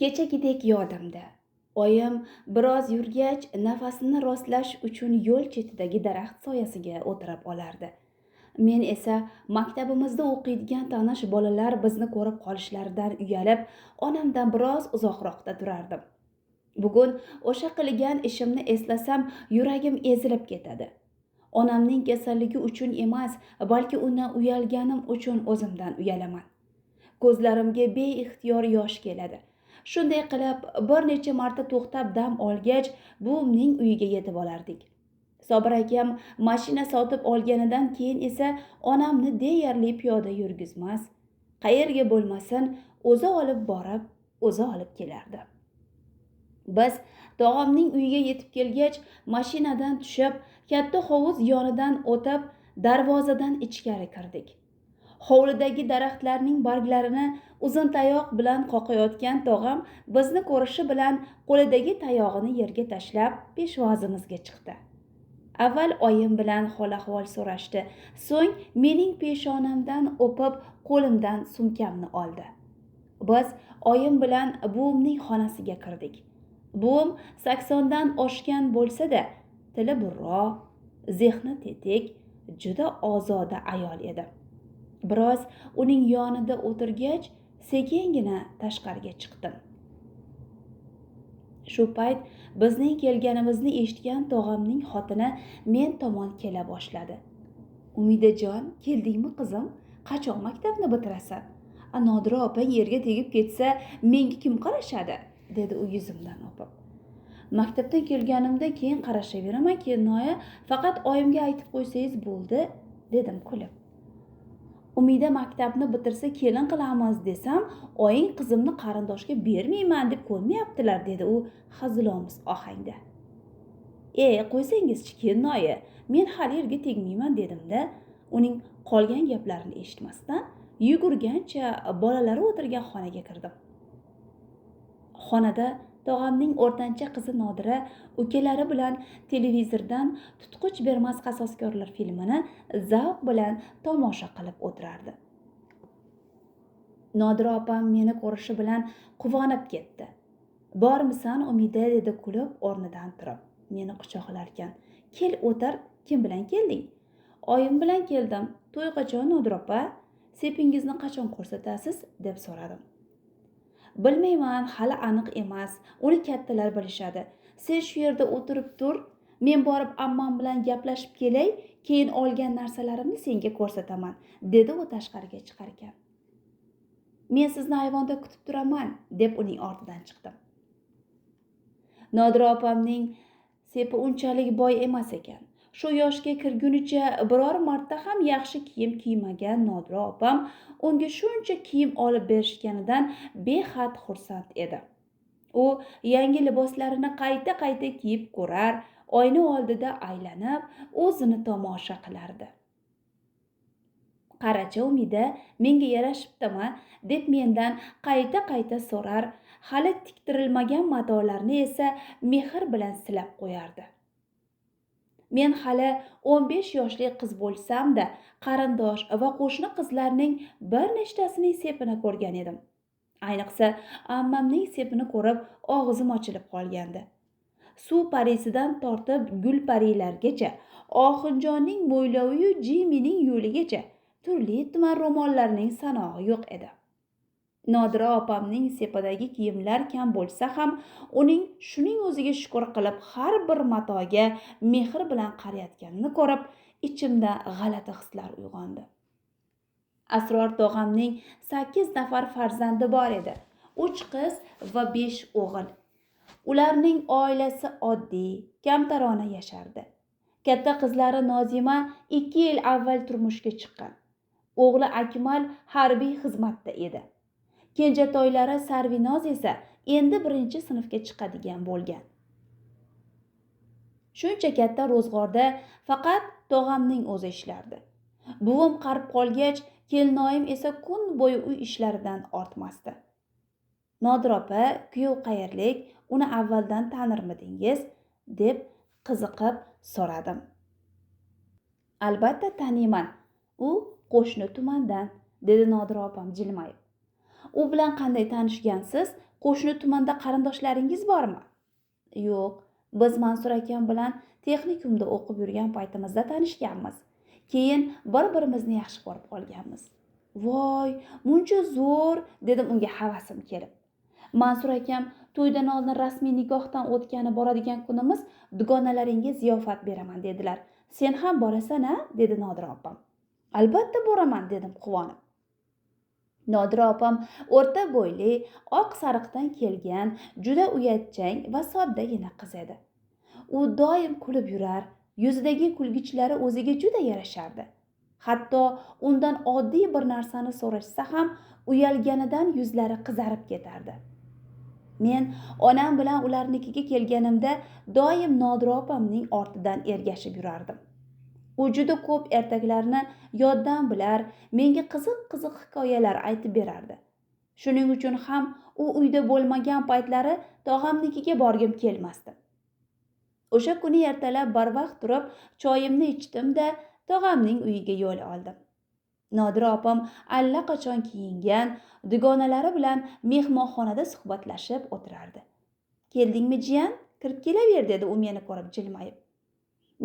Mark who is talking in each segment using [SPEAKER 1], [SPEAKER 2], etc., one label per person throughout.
[SPEAKER 1] Kechagidek yodimda. Oyim biroz yurgach, nafasini rostlash uchun yo'l chetidagi daraxt soyasiga o'tirib olardi. Men esa maktabimizda o'qiydigan tanish bolalar bizni ko'rib qolishlaridan uyalib, onamdan biroz uzoqroqda turardim. Bugun o'sha qilgan ishimni eslasam, yuragim ezilib ketadi. Onamning kasalligi uchun emas, balki undan uyalganim uchun o'zimdan uyalaman. Ko'zlarimga beixtiyor yosh keladi. Shunday qilib, bir necha marta to'xtab dam olgach, buvimning uyiga yetib olardik. Sobir akam mashina sotib olganidan keyin esa onamni deyarli piyoda yurgizmas, qayerga bo'lmasin o'zi olib borib, o'zi olib kelardi. Biz tog'amning uyiga yetib kelgach, mashinadan tushib, katta hovuz yonidan o'tib, darvozadan ichkari kirdik. Hovlidagi daraxtlarning barglarini uzun tayoq bilan qoqayotgan tog'am bizni ko'rishi bilan qo'lidagi tayog'ini yerga tashlab peshvozimizga chiqdi. Avval oyim bilan hol-ahvol so'rashdi, so'ng mening peshonamdan o'pib, qo'limdan sumkamni oldi. Biz oyim bilan buvimning xonasiga kirdik. Buvim 80 dan oshgan bo'lsa-da, tili burro, zehni tetik, juda ozoda ayol edi. Biroz uning yonida o'tirgach, sekingina tashqariga chiqdim. Shu payt bizning kelganimizni eshitgan tog'amning xotini men tomon kela boshladi. Umidajon, keldingmi qizim? Qachon maktabni bitirasan? A Nodira opang yerga tegib ketsa, menga kim qarashadi? Dedi u yuzimdan o'pib. Maktabdan kelganimda keyin qarashaveraman, kelinoyi, faqat oyimga aytib qo'ysangiz bo'ldi, dedim kulib. Umida maktabni bitirsa kelin qilamiz desam, oying qizimni qarindoshga bermayman deb ko'nmayaptilar, dedi u hazilomuz ohangda. Qo'ysangizchi kelinoyi, men hali yerga tegmayman dedim-da, uning qolgan gaplarini eshitmasdan yugurgancha bolalari o'tirgan xonaga kirdim. Xonada tog'amning o'rtancha qizi Nodira ukalari bilan televizordan Tutqich bermas qasoskorlar filmini zavq bilan tomosha qilib o'tirardi. Nodira opam meni ko'rishi bilan quvonib ketdi. Bormisan Umida, dedi kulib o'rnidan turib, meni quchoqlarkan. Kel o'tir, kim bilan kelding? Oyim bilan keldim. To'y qachon Nodira opa? Sepingizni qachon ko'rsatasiz, deb so'radim. Bilmayman, hali aniq emas. Uni kattalar bilishadi. Sen shu yerda o'tirib tur, men borib ammam bilan gaplashib kelay, keyin olgan narsalarimni senga ko'rsataman, dedi u tashqariga chiqar ekan. Men sizni ayvonda kutib turaman, deb uning ortidan chiqdim. Nodira opamning sepi unchalik boy emas ekan. Shu yoshga kirgunicha biror marta ham yaxshi kiyim kiymagan Nodira opam unga shuncha kiyim olib berishganidan behad xursand edi. U yangi liboslarini qayta-qayta kiyib ko'rar, oyna oldida aylanib, o'zini tomosha qilardi. Qaracha Umida, menga yarashibdimi, deb mendan qayta-qayta so'rar, hali tiktirilmagan matolarni esa mehr bilan silab qo'yardi. Men hali 15 yoshli qiz bo'lsam-da, qarindosh va qo'shni qizlarning bir nechtasining sepini ko'rgan edim. Ayniqsa, ammamning sepini ko'rib og'zim ochilib qolgandi. Suv parisidan tortib gul parilargacha, Oxunjonning mo'ylovi-yu Jimining yo'ligacha turli tuman ro'mollarning sanog'i yo'q edi. Nodira opamning sepidagi kiyimlar kam bo'lsa ham, uning shuning o'ziga shukr qilib har bir matoga mehr bilan qarayotganini ko'rib, ichimda g'alati hislar uyg'ondi. Asror tog'amning 8 nafar farzandi bor edi. 3 qiz va 5 o'g'il. Ularning oilasi oddiy, kamtarona yashardi. Katta qizlari Nozima 2 yil avval turmushga chiqqan. O'g'li Akmal harbiy xizmatda edi. Kenjatoylari Sarvinoz esa endi 1-sinfga chiqadigan bo'lgan. Shuncha katta ro'zg'orda faqat tog'amning o'zi ishlardi. Buvim qarib qolgach, kelinoyim esa kun bo'yi uy ishlaridan ortmasdi. Nodira opa, kuyov qayerlik, uni avvaldan tanirmidingiz, deb qiziqib so'radim. Albatta taniyman. U qo'shni tumandan, dedi Nodira opam jilmayib. U bilan qanday tanishgansiz? Qo'shni tumanda qarindoshlaringiz bormi? Yo'q, biz Mansur akam bilan texnikumda o'qib yurgan paytimizda tanishganmiz. Keyin bir-birimizni yaxshi ko'rib qolganmiz. Voy, muncha zo'r, dedim unga havasim kelib. Mansur akam to'ydan oldin rasmiy nikohdan o'tgani boradigan kunimiz dugonalaringga ziyofat beraman dedilar. Sen ham borasan-a? Dedi Nodira opam. Albatta boraman, dedim quvonib. Nodira opam o'rta bo'yli, oq sariqdan kelgan, juda uyatchang va soddagina qiz edi. U doim kulib yurar, yuzidagi kulgichlari o'ziga juda yarashardi. Hatto undan oddiy bir narsani so'rashsa ham uyalganidan yuzlari qizarib ketardi. Men onam bilan ularnikiga kelganimda doim Nodira opamning ortidan ergashib yurardim. U juda ko'p ertaklarni yoddan bilar, menga qiziq-qiziq hikoyalar aytib berardi. Shuning uchun ham u uyda bo'lmagan paytlari tog'amnikiga borgim kelmasdi. O'sha kuni ertalab barvaqt turib choyimni ichdim-da, tog'amning uyiga yo'l oldim. Nodira opam allaqachon kiyingan, dugonalari bilan mehmonxonada suhbatlashib o'tirardi. Keldingmi jiyan? Kirib kelaver, dedi u meni ko'rib jilmayib.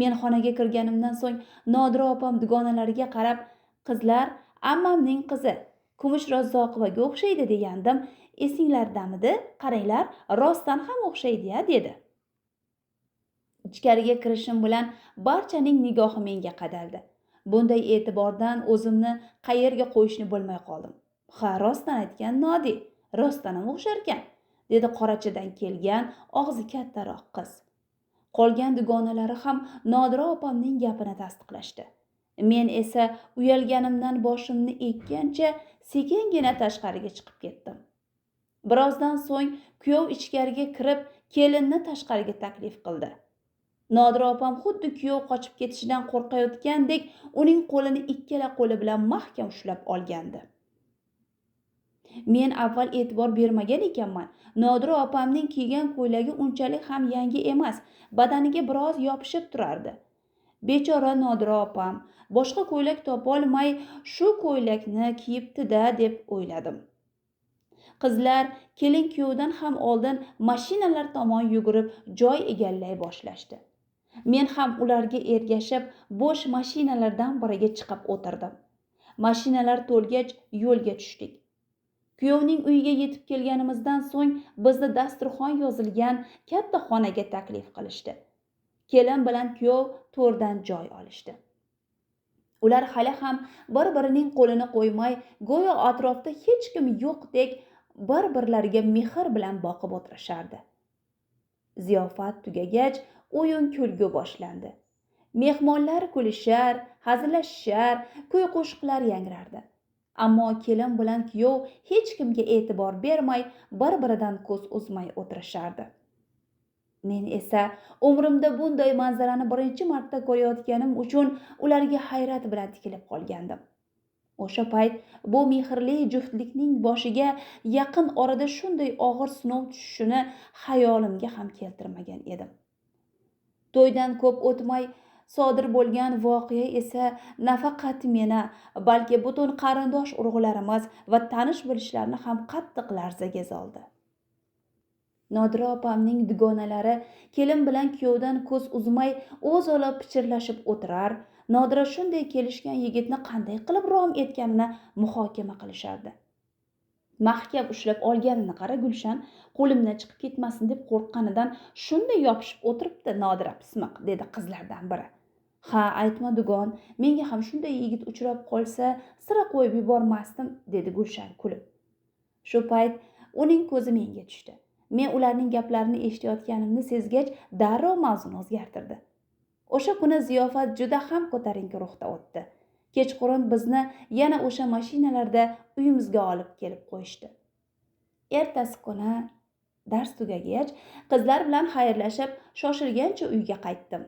[SPEAKER 1] Men xonaga kirganimdan so'ng Nodira opam dugonalariga qarab, qizlar, ammamning qizi Kumush Razzoqovaga o'xshaydi degandim. Esinglardamidi? Qaranglar, rostdan ham o'xshaydi-ya, dedi. Ichkariga kirishim bilan barchaning nigohi menga qadaldi. Bunday e'tibordan o'zimni qayerga qo'yishni bilmay qoldim. Ha, rostdan aytgan Nodi, rostdan ham o'xsharkan, dedi qorachadan kelgan og'zi kattaroq qiz. Qolgan dugonalari ham Nodira opamning gapini tasdiqlashdi. Men esa uyalganimdan boshimni eggancha sekingina tashqariga chiqib ketdim. Birozdan so'ng kuyov ichkariga kirib, kelinni tashqariga taklif qildi. Nodira opam xuddi kuyov qochib ketishidan qo'rqayotgandek uning qo'lini ikkala qo'li bilan mahkam ushlab olgandi. Men avval e'tibor bermagan ekanman. Nodira opamning kiygan ko'ylagi unchalik ham yangi emas, badaniga biroz yopishib turardi. Bechora Nodira opam boshqa ko'ylak topolmay shu ko'ylakni kiyibdi-da deb o'yladim. Qizlar kelin kuyovdan ham oldin mashinalar tomon yugurib joy egallay boshlashdi. Men ham ularga ergashib bo'sh mashinalardan biriga chiqib o'tirdim. Mashinalar to'lgach yo'lga tushdik. Kuyovning uyiga yetib kelganimizdan so'ng bizni dasturxon yozilgan katta xonaga taklif qilishdi. Kelin bilan kuyov to'rdan joy olishdi. Ular hali ham bir-birining qo'lini qo'ymay, go'yo atrofda hech kim yo'qdek bir-birlariga mehr bilan boqib o'tirishardi. Ziyofat tugagach, o'yin kulgu boshlandi. Mehmonlar kulishar, hazillashishar, kuy-qo'shiqlar yangrardi. Ammo kelin bilan kuyov hech kimga e'tibor bermay, bir-biridan ko'z uzmay o'tirishardi. Men esa umrimda bunday manzarani birinchi marta ko'rayotganim uchun ularga hayrat bilan tikilib qolgandim. O'sha payt bu mehrli juftlikning boshiga yaqin orada shunday og'ir sinov tushishini xayolimga ham keltirmagan edim. To'ydan ko'p o'tmay sodir bo'lgan voqea esa nafaqat meni, balki butun qarindosh urug'larimiz va tanish bilishlarni ham qattiq larzaga soldi. Nodira opamning dugonalari kelin bilan kuyovdan ko'z uzmay o'zaro pichirlashib o'tirar, Nodira shunday kelishgan yigitni qanday qilib rom etganini muhokama qilishardi. Mahkam ushlab olganini qara Gulshan, qo'limdan chiqib ketmasin deb qo'rqqanidan shunday yopishib o'tiribdi Nodira pismiq, dedi qizlardan biri. Ha, aytma dugon, menga ham shunday yigit uchrab qolsa, sira qo'yib yubormasdim, dedi Gulshan kulib. Shu payt uning ko'zi menga tushdi. Men ularning gaplarini eshitayotganimni sezgach, darrov mavzuni o'zgartirdi. O'sha kuni ziyofat juda ham ko'tarinki ruhda o'tdi. Kechqurun bizni yana o'sha mashinalarda uyimizga olib kelib qo'yishdi. Ertasi kuni dars tugagach, qizlar bilan xayrlashib, shoshilgancha uyga qaytdim.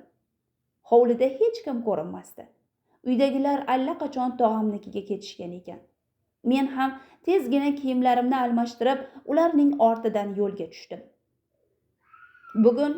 [SPEAKER 1] Hovlida hech kim ko'rinmasdi. Uydagilar allaqachon tog'amnikiga ketishgan ekan. Men ham tezgina kiyimlarimni almashtirib, ularning ortidan yo'lga tushdim. Bugun